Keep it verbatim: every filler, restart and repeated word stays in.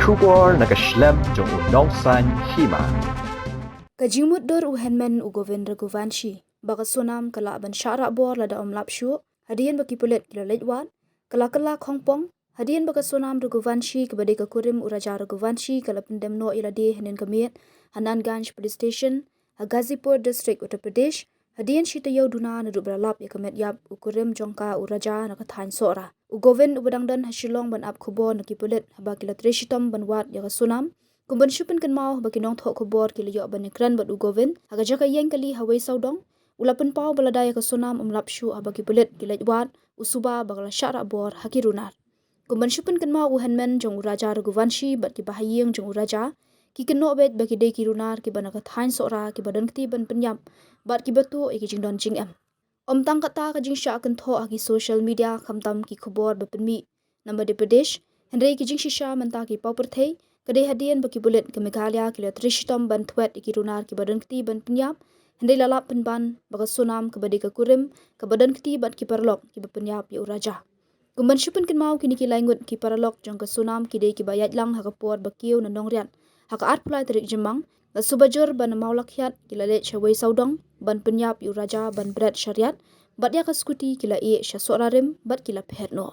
Khubor na ka shlem jong u Nongsaiñ Hima. Ka jingmutdur u hynmen u Govind Raghuvanshi ba ka Sonam ka lah ban shah rah bor lada ym lap shuh hadien ba ki pulit ki la leit wad, ka la kylla khongpong hadien ba ka Sonam Raghuvanshi kaba dei ka kurim u Raja Raghuvanshi ka la pyndem noh ïa lade hynnin ka miet ha Nanganj Police Station ha Ghazipur District, Uttar Pradesh, hadien shi taïew duna naduh ba la lap ïa ka met ïap u kurim jong ka u Raja na ka thaiñ Sohra. U Govind uba dang don ha Shillong ban ap khubor na ki pulit haba ki la trei shitom ban wad ïa ka Sonam. Kum ban shu pynkynmaw ba ki nongthoh khubor ki la ïoh ban ïakren bad u Govind ha ka jaka ïeng kali ha Wei Sawdong, u la pynpaw ba lada ïa ka Sonam ym lap shuh haba ki pulit ki leit wad, u suba ba ka la shah rah bor ha ki runar. Kum ban shu pynkynmaw, u hynmen jong u Raja Raghuvanshi bad ki bahaïing jong u Raja ki kynnoh beit ba ki dei ki runar kiba na ka thaiñ Sohra kiba don kti ban pynïap bad kiba tuh ïa ki jingdon jingem. Ym tang katta ka jingshah kynthoh ha ki social media khamtam ki khubor ba pynmih na Madhya Pradesh, hynrei ki jingshisha mynta ki paw pyrthei ka dei hadien ba ki pulit ka Meghalaya ki la trei shitom ban thwet ïa ki runar kiba don kti ban pynïap, hynrei la lap pynban ba ka Sonam kaba dei ka kurim kaba don kti bad ki paralok kiba pynïap ïa u Raja. Kum ban shu pynkynmaw, kine ki lai ngut ki paralok jong ka Sonam ki dei kiba ïaid lang ha ka por ba kiew na Nongriat ha ka arphew lai tarik Jymmang, la suba jur ba na Mawlakhiat ki la leit sha Wei Sawdong ban pynïap ïa u Raja ban bret sha riat, bad ïa ka skuti ki la ïeh sha Sohra rim bad ki la phet noh.